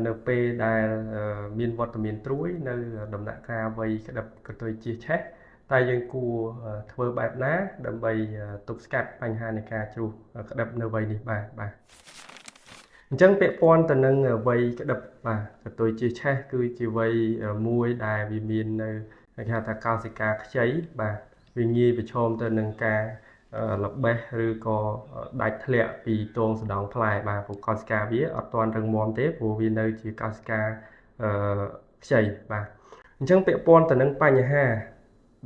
នៅពេលដែលមានវត្តមានត្រួយនៅដំណាក់កាលវ័យក្តឹបកន្ទុយជៀសឆេះតែយើងគួរធ្វើបែបណាដើម្បីទប់ស្កាត់បញ្ហានៃការជ្រុះក្តឹបនៅវ័យនេះបាទបាទអញ្ចឹងពាក់ព័ន្ធទៅនឹងវ័យក្តឹបបាទកន្ទុយជៀសឆេះគឺជាវ័យមួយដែលវាមាននៅគេហៅថាកោសិកាខ្ចីបាទវាងាយប្រឈមទៅនឹងការល្បេះឬក៏ដាច់ធ្លាក់ពីទងសណ្ដងផ្លែបាទព្រោះកោសិកាវាអត់ទាន់រឹងមាំទេព្រោះវានៅជាកោសិកាអឺខ្ចីបាទអញ្ចឹងពាក់ព័ន្ធទៅនឹងបញ្ហា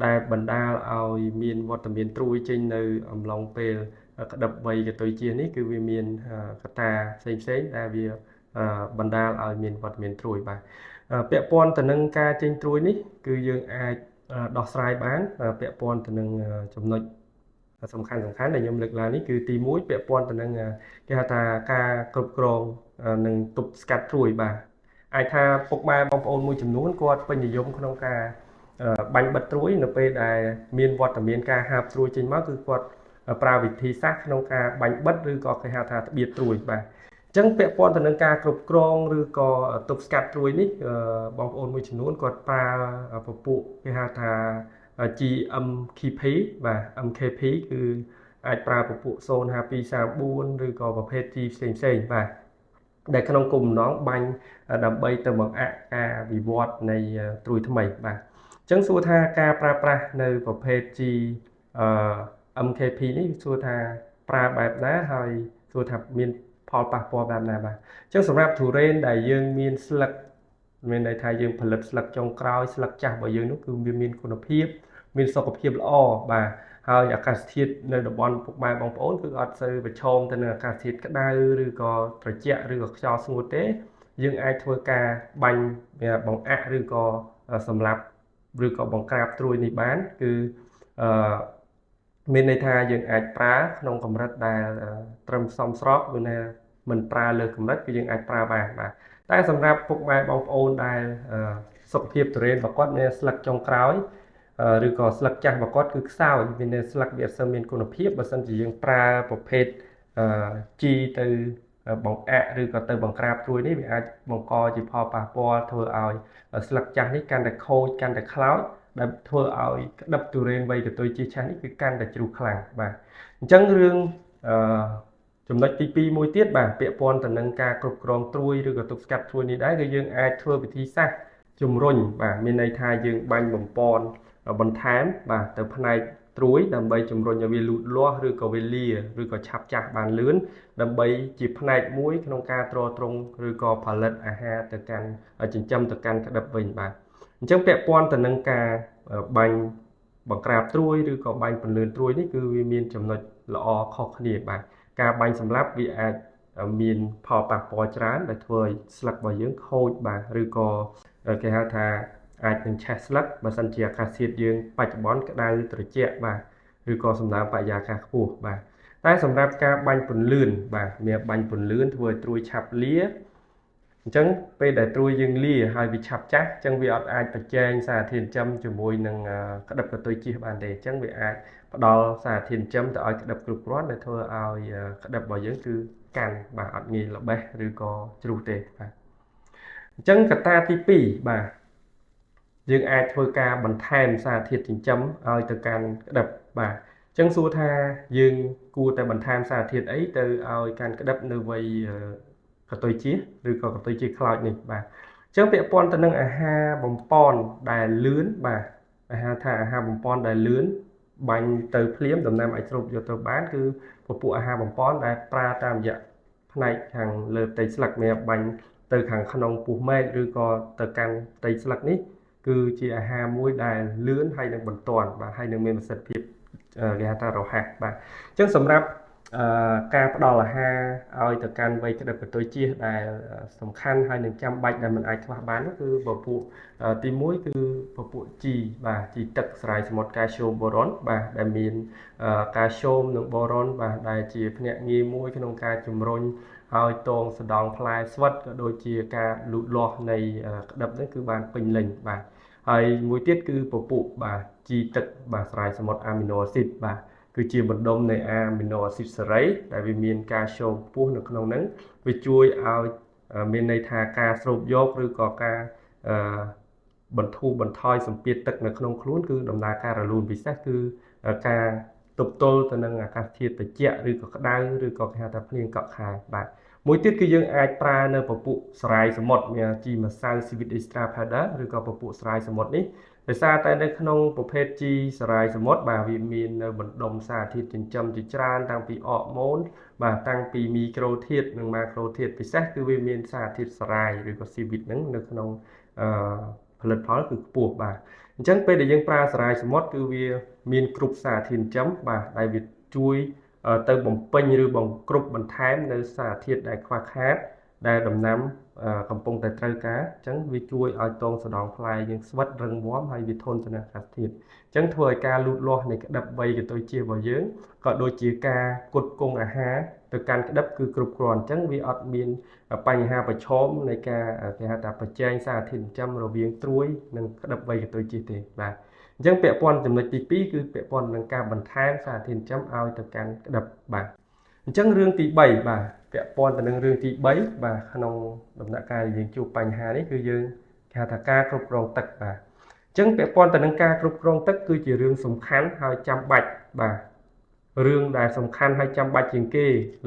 ដែលបណ្ដាលឲ្យមានវត្តមានត្រួយចេញនៅអំឡុងពេលក្តឹបវ័យកន្ទុយជៀសនេះគឺវាមានកត្តាផ្សេងផ្សេងដែលវាបណ្ដាលឲ្យមានវត្តមានត្រួយបាទពាក់ព័ន្ធទៅនឹងការចេញត្រួយនេះគឺយើងអាចដោះស្រាយបានពាក់ព័ន្ធទៅនឹងចំណុចសំខាន់សំខាន់ដែលខ្ញុំលើកឡើងនេះគឺទី1ពាក់ព័ន្ធទៅនឹងគេហៅថាការគ្រប់គ្រងនិងទប់ស្កាត់ត្រួយបាទអាចថាពុកម៉ែបងប្អូនមួយចំនួនគាត់ពេញនិយមក្នុងការបាញ់បិទត្រួយនៅពេលដែលមានវត្តមានការហាបត្រួយចេញមកគឺគាត់ប្រើវិធីសាស្ត្រក្នុងការបាញ់បិទឬក៏គេហៅថាត្បៀតត្រួយបាទអញ្ចឹងពាក់ព័ន្ធទៅនឹងការគ្រប់គ្រងឬក៏ទប់ស្កាត់ត្រួយនេះបងប្អូនមួយចំនួនគាត់ប្រើពពួកគេហៅថា GMKP បាទ MKP គឺអាចប្រើពពួក05234ឬក៏ប្រភេទ G ផ្សេងផ្សេងបាទដែលក្នុងគោលបំណងបាញ់ដើម្បីទៅបង្អាក់ការវិវត្តនៃត្រួយថ្មីបាទអញ្ចឹងសួរថាការប្រើប្រាស់នៅប្រភេទ G អឺ MKP នេះសួរថាប្រើបែបណាហើយសួរថាមានផលប៉ះពាល់បែបណាបាទអញ្ចឹងសម្រាប់ទុរេនដែលយើងមានស្លឹកមានន័យថាយើងផលិតស្លឹកចុងក្រោយស្លឹកចាស់របស់យើងនោះគឺវាមានគុណភាពមានសុខភាពល្អបាទហើយអាកាសធាតុនៅតំបន់ពុកម៉ែបងប្អូនគឺអត់សូវប្រឈមទៅនឹងអាកាសធាតុក្តៅឬក៏ត្រជាក់ឬក៏ខ្យល់ស្ងួតទេយើងអាចធ្វើការបាញ់បង្អាក់ឬក៏សម្លាប់ឬក៏បង្ក្រាបត្រួយនេះបានគឺអឺមានន័យថាយើងអាចប្រើក្នុងកម្រិតដែលត្រឹមសមស្របគឺថាមិនប្រើលើកម្រិតគឺយើងអាចប្រើបានបាទតែសម្រាប់ពុកម៉ែបងប្អូនដែលសុខភាពទុរេនរបស់គាត់មានស្លឹកចុងក្រោយឬក៏ស្លឹកចាស់របស់គាត់គឺខ្សោយមានស្លឹកវាអត់សូវមានគុណភាពបើសិនជាយើងប្រើប្រភេទជីទៅបង្អាក់ឬក៏ទៅបង្ក្រាបត្រួយនេះវាអាចបង្កជាផលប៉ះពាល់ធ្វើឲ្យស្លឹកចាស់នេះកាន់តែខូចកាន់តែខ្លោចដែលធ្វើឲ្យក្តឹបទុរេនវ័យកន្ទុយជៀសឆាស់នេះគឺកាន់តែជ្រុះខ្លាំងបាទអញ្ចឹងរឿងអឺចំណុចទី2មួយទៀតបាទពាក់ព័ន្ធទៅនឹងការគ្រប់គ្រងត្រួយឬក៏ទប់ស្កាត់ត្រួយនេះដែរគឺយើងអាចធ្វើវិធីសាស្ត្រជំរុញបាទមានន័យថាយើងបាញ់បំពន់បន្ថែមបាទទៅផ្នែកត្រួយដើម្បីជំរុញឲ្យវាលូតលាស់ឬក៏វាលាឬក៏ឆាប់ចាស់បានលឿនដើម្បីជាផ្នែកមួយក្នុងការទ្រទ្រង់ឬក៏ផលិតអាហារទៅកាន់ចិញ្ចឹមទៅកាន់ក្តឹបវិញបាទអញ្ចឹងពាក់ព័ន្ធទៅនឹងការបាញ់បង្ក្រាបត្រួយឬក៏បាញ់ពន្លឿនត្រួយនេះគឺវាមានចំណុចល្អខុសគ្នាបាទការបាញ់សម្លាប់វាអាចមានផលប៉ះពាល់ច្រើនដែលធ្វើឲ្យស្លឹករបស់យើងខូចបាទឬក៏គេហៅថាអាចនឹងឆេះស្លឹកបើសិនជាអាកាសធាតុយើងបច្ចុប្បន្នក្តៅត្រជាក់បាទឬក៏សំណើមបរិយាកាសខ្ពស់បាទតែសម្រាប់ការបាញ់ពន្លឿនបាទមានបាញ់ពន្លឿនធ្វើឲ្យត្រួយឆាប់លាអញ្ចឹងពេលដែលត្រួយយើងលាហើយវាឆាប់ចាស់អញ្ចឹងវាអត់អាចប្រជែងសារធាតុចិញ្ចឹមជាមួយនឹងក្តឹបកន្ទុយជៀសបានទេអញ្ចឹងវាអាចផ្ដល់សារធាតុចិញ្ចឹមទៅឲ្យក្តឹបគ្រប់គ្រាន់ដែលធ្វើឲ្យក្តឹបរបស់យើងគឺកាន់បាទអត់ងាយល្បេះឬក៏ជ្រុះទេបាទអញ្ចឹងកត្តាទី2បាទយើងអាចធ្វើការបន្ថែមសារធាតុចិញ្ចឹមឲ្យទៅកាន់ក្តឹបបាទអញ្ចឹងសួរថាយើងគួរតែបន្ថែមសារធាតុអីទៅឲ្យកាន់ក្តឹបនៅវ័យកន្ទុយជៀសឬក៏កន្ទុយជៀសខ្លោចនេះបាទអញ្ចឹងពាក់ព័ន្ធទៅនឹងអាហារបំប៉នដែលលឿនបាទអាហារថាអាហារបំប៉នដែលលឿនបាញ់ទៅភ្លាមដំណាំអាចស្រូបយកទៅបានគឺពពួកអាហារបំប៉នដែលប្រើតាមរយៈផ្នែកខាងលើផ្ទៃស្លឹកមានបាញ់ទៅខាងក្នុងពោះមែកឬក៏ទៅកាន់ផ្ទៃស្លឹកនេះគឺជាអាហារមួយដែលលឿនហើយនឹងបន្ទាន់បាទហើយនឹងមានប្រសិទ្ធភាពគេហៅថារហ័សបាទអញ្ចឹងសម្រាប់ការផ្ដល់អាហារឲ្យទៅកាន់វ័យក្តឹបកន្ទុយជៀសដែលសំខាន់ហើយនឹងចាំបាច់ដែលមិនអាចខ្វះបាននោះគឺពពួកទី1គឺពពួកជីបាទជីទឹកស្រ័យសមុទ្រកាល់ស្យូមបូរ៉ុនបាទដែលមានកាល់ស្យូមនិងបូរ៉ុនបាទដែលជាភ្នាក់ងារមួយក្នុងការជំរុញឲ្យតងសណ្ដងផ្លែស្វិតក៏ដូចជាការលូតលាស់នៃក្តឹបនេះគឺបានពេញលេញបាទហើយមួយទៀតគឺពពួកបាទជីទឹកបាទស្រ័យសមុទ្រអាមីណូអាស៊ីតបាទគឺជាបណ្ដុំនៃអាមីណូអាស៊ីតសេរីដែលវាមានកាល់ស្យូមខ្ពស់នៅក្នុងហ្នឹងវាជួយឲ្យ មានន័យថាការស្រូបយកឬក៏ការបន្ធូរបន្ថយសម្ពាធទឹកនៅក្នុងខ្លួនគឺដំណើរការរលូនពិសេសគឺការទប់ទល់ទៅនឹងអាកាសធាតុត្រជាក់ឬក៏ក្តៅឬក៏គេហៅថាភ្លៀងកក់ខែបាទមួយទៀតគឺយើងអាចប្រើនៅពពួកសរាយសមុទ្រមានជីម្សៅ Seaweed Extra Powder ឬក៏ពពួកសរាយសមុទ្រនេះដោយសារតែនៅក្នុងប្រភេទជីសរាយសមុទ្របាទវាមាននៅបណ្ដុំសារធាតុចិញ្ចឹមជាច្រើនតាំងពីអរម៉ូនបាទតាំងពីមីក្រូធាតុនិងម៉ាក្រូធាតុពិសេសគឺវាមានសារធាតុសរាយឬក៏ seaweed ហ្នឹងនៅក្នុងអឺផលិតផលគឺខ្ពស់បាទអញ្ចឹងពេលដែលយើងប្រើសរាយសមុទ្រគឺវាមានគ្រប់សារធាតុចិញ្ចឹមបាទដែលវាជួយទៅបំពេញឬបង្គ្រប់បន្ថែមនៅសារធាតុដែលខ្វះខាតដែលដំណាំកំពុងតែត្រូវការអញ្ចឹងវាជួយឲ្យតងសណ្ដងផ្លែយើងស្វិតរឹងមាំហើយវាធន់ទៅនឹងអាកាសធាតុអញ្ចឹងធ្វើឲ្យការលូតលាស់នៃក្តិបវ័យកតុយជារបស់យើងក៏ដូចជាការផ្គត់ផ្គង់អាហារទៅកាន់ក្តិបគឺគ្រប់គ្រាន់អញ្ចឹងវាអត់មានបញ្ហាប្រឈមនៃការគេហៅថាប្រជែងសារធាតុចិញ្ចឹមរវាងត្រួយនិងក្តិបវ័យកតុយជាទេបាទអញ្ចឹងពាក់ព័ន្ធចំណុចទី2គឺពាក់ព័ន្ធនឹងការបន្ថែមសារធាតុចិញ្ចឹមឲ្យទៅកាន់ក្តិបបាទអញ្ចឹងរឿងទី3បាទពាក់ព័ន្ធទៅនឹងរឿងទី3បាទក្នុងដំណាក់កាលដែលយើងជួបបញ្ហានេះគឺយើងគេហៅថាការគ្រប់គ្រងទឹកបាទអញ្ចឹងពាក់ព័ន្ធទៅនឹងការគ្រប់គ្រងទឹកគឺជារឿងសំខាន់ហើយចាំបាច់បាទរឿងដែលសំខាន់ហើយចាំបាច់ជាងគេ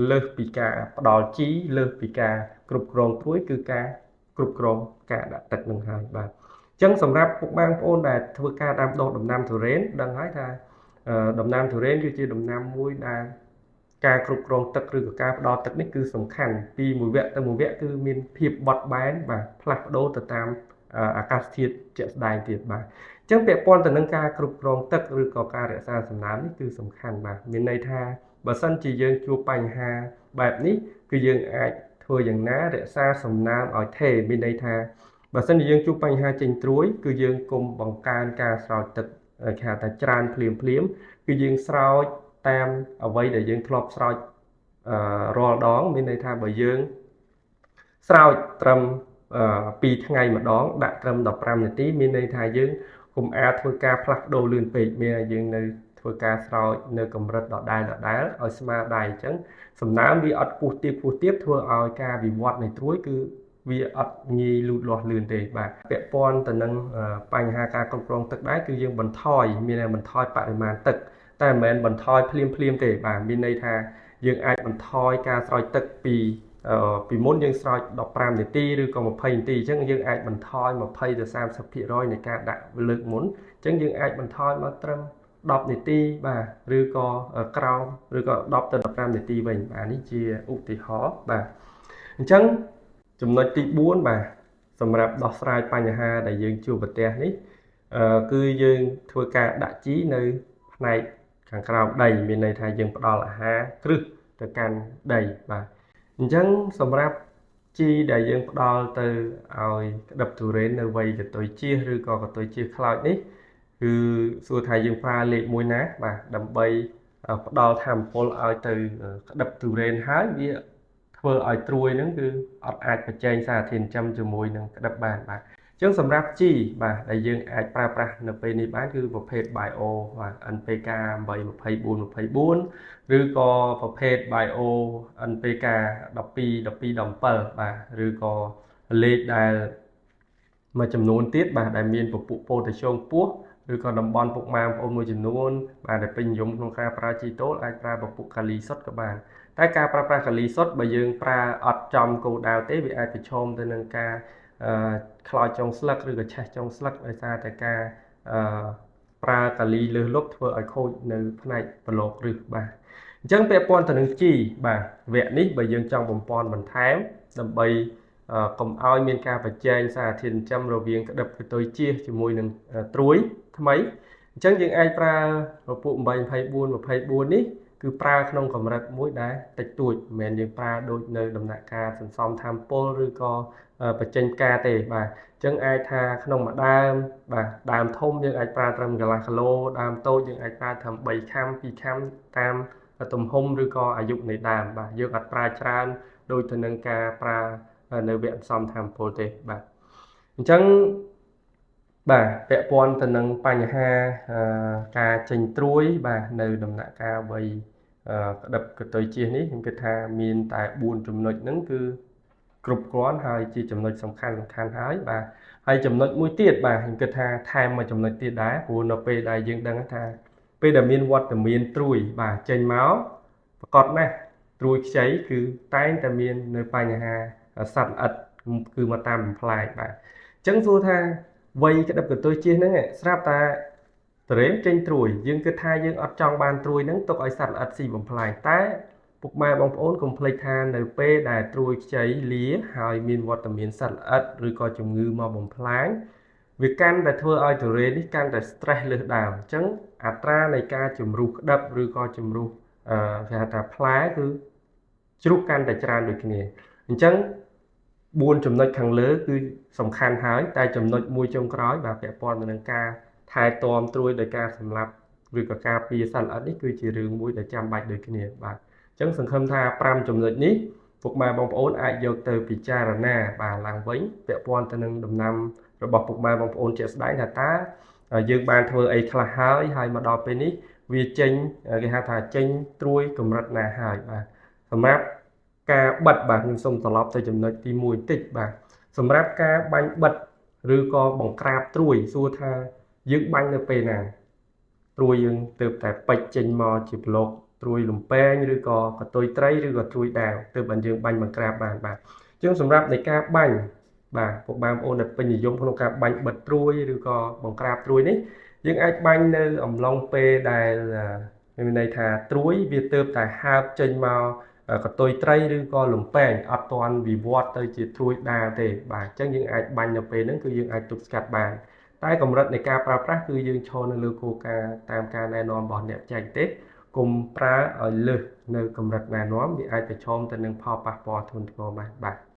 លើសពីការផ្ដល់ជីលើសពីការគ្រប់គ្រងត្រួយគឺការគ្រប់គ្រងការដាក់ទឹកនឹងហើយបាទអញ្ចឹងសម្រាប់ពុកម៉ែបងប្អូនដែលធ្វើការដាំដុះដំណាំទុរេនដឹងហើយថាដំណាំទុរេនគឺជាដំណាំមួយដែលការគ្រប់គ្រងទឹកឬក៏ការផ្ដល់ទឹកនេះគឺសំខាន់ពីមួយវគ្គទៅមួយវគ្គគឺមានភាពបត់បែនបាទផ្លាស់ប្ដូរទៅតាមអាកាសធាតុជាក់ស្ដែងទៀតបាទអញ្ចឹងពាក់ព័ន្ធទៅនឹងការគ្រប់គ្រងទឹកឬក៏ការរក្សាសំណើមនេះគឺសំខាន់បាទមានន័យថាបើសិនជាយើងជួបបញ្ហាបែបនេះគឺយើងអាចធ្វើយ៉ាងណារក្សាសំណើមឲ្យថេរមានន័យថាបើសិនជាយើងជួបបញ្ហាចេញត្រួយគឺយើងគុំបង្កើនការស្រោចទឹកគេហៅថាច្រើនភ្លាមភ្លាមគឺយើងស្រោចតាមអ្វីដែលយើងធ្លាប់ស្រោចរាល់ដងមានន័យថាបើយើងស្រោចត្រឹម2ថ្ងៃម្ដងដាក់ត្រឹម15នាទីមានន័យថាយើងកុំអាលធ្វើការផ្លាស់ប្ដូរលឿនពេកមានតែយើងនៅធ្វើការស្រោចនៅកម្រិតដដែលដដែលឲ្យស្មើដៃអញ្ចឹងសំណើមវាអត់ខ្ពស់ទាបខ្ពស់ទាបធ្វើឲ្យការវិវត្តនៃត្រួយគឺវាអត់ងាយលូតលាស់លឿនទេបាទពាក់ព័ន្ធទៅនឹងបញ្ហាការគ្រប់គ្រងទឹកដែរគឺយើងបន្ថយមានន័យបន្ថយបរិមាណទឹកតែមិនមែនបន្ថយភ្លាមភ្លាមទេបាទមានន័យថាយើងអាចបន្ថយការស្រោចទឹកពីមុនយើងស្រោច15នាទីឬក៏20នាទីអញ្ចឹងយើងអាចបន្ថយ20ទៅ30%នៃការដាក់លើកមុនអញ្ចឹងយើងអាចបន្ថយមកត្រឹម10នាទីបាទឬក៏ក្រោមឬក៏10ទៅ15នាទីវិញបាទនេះជាឧទាហរណ៍បាទអញ្ចឹងចំណុចទី4បាទសម្រាប់ដោះស្រាយបញ្ហាដែលយើងជួបប្រទះនេះគឺយើងធ្វើការដាក់ជីនៅផ្នែកខាងក្រោមដីមានន័យថាយើងផ្ដល់អាហារគ្រឹះទៅកាន់ដីបាទអញ្ចឹងសម្រាប់ជីដែលយើងផ្ដល់ទៅឲ្យក្តិបទុរេននៅវ័យកតុយជៀសឬក៏កតុយជៀសខ្លោចនេះគឺសួរថាយើងប្រើលេខមួយណាបាទដើម្បីផ្ដល់ធម៌ពលឲ្យទៅក្តិបទុរេនហើយវាធ្វើឲ្យត្រួយហ្នឹងគឺអត់អាចប្រជែងសារធាតុចិញ្ចឹមជាមួយនឹងក្តិបបានបាទអញ្ចឹងសម្រាប់ជីបាទដែលយើងអាចប្រើប្រាស់នៅពេលនេះបានគឺប្រភេទ Bio បាទ NPK 8 24 24ឬក៏ប្រភេទ Bio NPK 12 12 17បាទឬក៏លេខដែលមួយចំនួនទៀតបាទដែលមានពពួកប៉ូតាស្យូមខ្ពស់ឬក៏តំបន់ពុកម៉ែបងប្អូនមួយចំនួនបាទដែលពេញនិយមក្នុងការប្រើជីទោលអាចប្រើពពួកកាលីសុទ្ធក៏បានតែការប្រើប្រាស់កាលីសុទ្ធបើយើងប្រើអត់ចំគោលដៅទេវាអាចប្រឈមទៅនឹងការខ្លោចចុងស្លឹកឬក៏ឆេះចុងស្លឹកដោយសារតែការប្រើកាលីលើសលប់ធ្វើឲ្យខូចនៅផ្នែកប្រឡូកឫសបាទអញ្ចឹងពាក់ព័ន្ធទៅនឹងជីបាទវគ្គនេះបើយើងចង់បំពន់បន្ថែមដើម្បីកុំឲ្យមានការប្រជែងសារធាតុចិញ្ចឹមរវាងក្តិបកតុយជៀសជាមួយនឹងត្រួយថ្មីអញ្ចឹងយើងអាចប្រើពពួក8 24 24នេះគឺប្រើក្នុងកម្រិតមួយដែលតិចតួចមិនមែនយើងប្រើដូចនៅដំណាក់កាលសន្សំធម៌ពលឬក៏បញ្ចេញផ្កាទេបាទអញ្ចឹងអាចថាក្នុងមួយដើមបាទដើមធំយើងអាចប្រើត្រឹមកន្លះគីឡូដើមតូចយើងអាចប្រើត្រឹម3ខាំ2ខាំតាមទំហំឬក៏អាយុនៃដើមបាទយើងអត់ប្រើច្រើនដូចទៅនឹងការប្រើនៅវគ្គសន្សំធម៌ពលទេបាទអញ្ចឹងបាទពាក់ព័ន្ធទៅនឹងបញ្ហាការចេញត្រួយបាទនៅដំណាក់កាលវ័យក្តិបកតុយជៀសនេះខ្ញុំគិតថាមានតែ4ចំណុចហ្នឹងគឺ គ្រប់គ្រាន់ហើយជាចំណុចសំខាន់សំខាន់ហើយបាទហើយចំណុចមួយទៀតបាទខ្ញុំគិតថាថែមមួយចំណុចទៀតដែរព្រោះនៅពេលដែលយើងដឹងថាពេលដែលមានវត្តមានត្រួយបាទចេញមកប្រកបណាស់ត្រួយខ្ចីគឺតែងតែមាននៅបញ្ហាសត្វល្អិតគឺមកតាមបំផ្លាញបាទអញ្ចឹងសួរថាវ័យក្តឹបកន្ទុយជៀសហ្នឹងស្រាប់តែតរេចេញត្រួយយើងគិតថាយើងអត់ចង់បានត្រួយហ្នឹងទុកឲ្យសត្វល្អិតស៊ីបំផ្លាញតែពុកម៉ែបងប្អូនកុំភ្លេចថានៅពេលដែលត្រួយខ្ចីលាហើយមានវត្តមានសត្វល្អិតឬក៏ជំងឺមកបំផ្លាញវាកាន់តែធ្វើឲ្យទុរេននេះកាន់តែ stress លើសដើមអញ្ចឹងអត្រានៃការជំរុះក្តឹបឬក៏ជំរុះអឺគេហៅថាផ្លែគឺជ្រុះកាន់តែច្រើនដូចគ្នាអញ្ចឹង4ចំណុចខាងលើគឺសំខាន់ហើយតែចំណុចមួយចុងក្រោយបាទពាក់ព័ន្ធទៅនឹងការថែទាំត្រួយដោយការសម្លាប់ឬក៏ការពារសត្វល្អិតនេះគឺជារឿងមួយដែលចាំបាច់ដូចគ្នាបាទអញ្ចឹងសង្ឃឹមថា5ចំណុចនេះពុកម៉ែបងប្អូនអាចយកទៅពិចារណាបាទឡើងវិញពាក់ព័ន្ធទៅនឹងដំណាំរបស់ពុកម៉ែបងប្អូនជាក់ស្ដែងថាតើយើងបានធ្វើអីខ្លះហើយហើយមកដល់ពេលនេះវាចេញគេហៅថាចេញត្រួយកម្រិតណាហើយបាទសម្រាប់ការបិទបាទខ្ញុំសូមត្រឡប់ទៅចំណុចទី1តិចបាទសម្រាប់ការបាញ់បិទឬក៏បង្ក្រាបត្រួយសួរថាយើងបាញ់នៅពេលណាត្រួយយើងទើបតែពេចចេញមកជាប្លុកត្រួយលំពែងឬក៏កតុយត្រីឬក៏ត្រួយដាវទើបបានយើងបាញ់បង្ក្រាបបានបាទអញ្ចឹងសម្រាប់នៃការបាញ់បាទពុកបងប្អូនដែលពេញនិយមក្នុងការបាញ់បិទត្រួយឬក៏បង្ក្រាបត្រួយនេះយើងអាចបាញ់នៅអំឡុងពេលដែលមានន័យថាត្រួយវាទើបតែហើបចេញមកកតុយត្រីឬក៏លំពែងអត់ទាន់វិវត្តទៅជាត្រួយដាលទេបាទអញ្ចឹងយើងអាចបាញ់នៅពេលហ្នឹងគឺយើងអាចទប់ស្កាត់បានតែកម្រិតនៃការប្រើប្រាស់គឺយើងឈរនៅលើគោលការណ៍តាមការណែនាំរបស់អ្នកបច្ចេកទេសកុំប្រើឲ្យលើសនៅកម្រិតណែនាំវាអាចប្រឈមទៅនឹងផលប៉ះពាល់ធ្ងន់ធ្ងរបានបាទ។